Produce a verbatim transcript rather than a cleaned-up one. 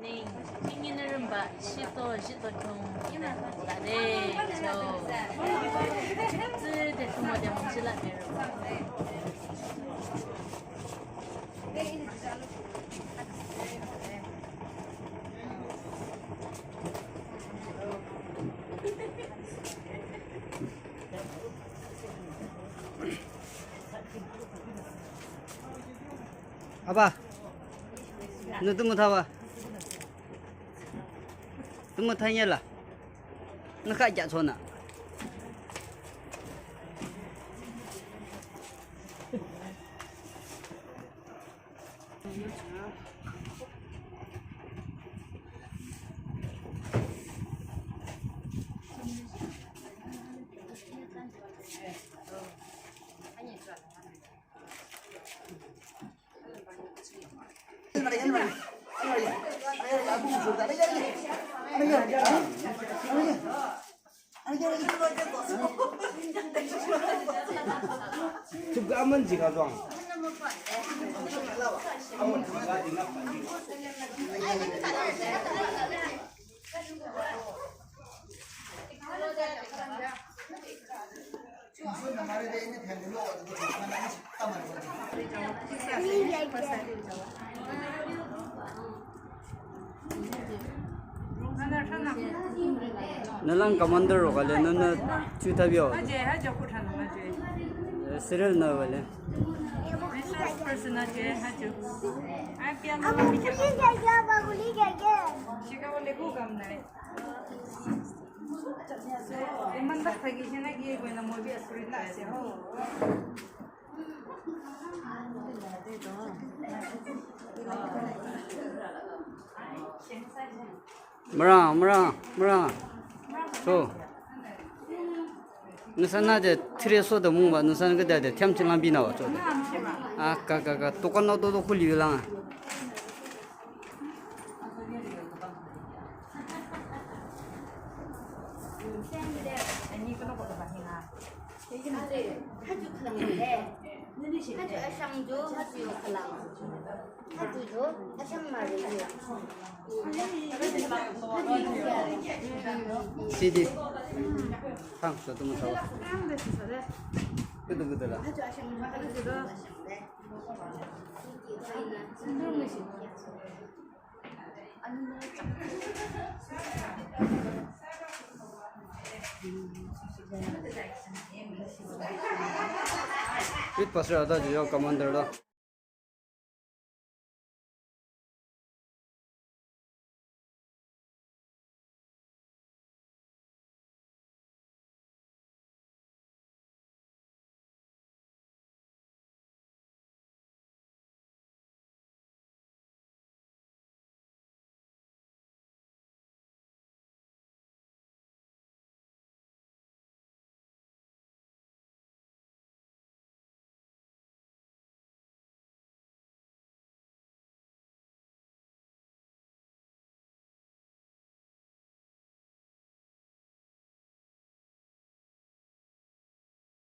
Ning, ning inü rümba, shito, shito kyung, ina, la de, cho. Tsü de sumo de mung chila de rümba. Aba, nü tümü thaba? Tümü thanya la? Nü kha kya chona? Tüp ka aman jika juang. Nü lang commander rok ale nünü chu thabio. Aje, aje, kuthran aje. Eh, serial nü wale. Resource person aje, aje. Ai, piano. Shika wale ku kam nai. Iman dak thagi shina ki ko na movie asuri na ase ho. Mürang, mürang, mürang. So. Nüsa na de thire so de mungba, nüsa na de de thiam chilang bina wa so. Ah, ka, ka, ka, tokan na to to kuli lang. Haju khülang le. Haju ashang ju, haju khülang. Haju ju, ashang mari ju. Sidi. Thang, sa tu mo sa. Kudu kudu la. Haju ashang ju, haju khülang le. Youth pastor ada ju yo commander do.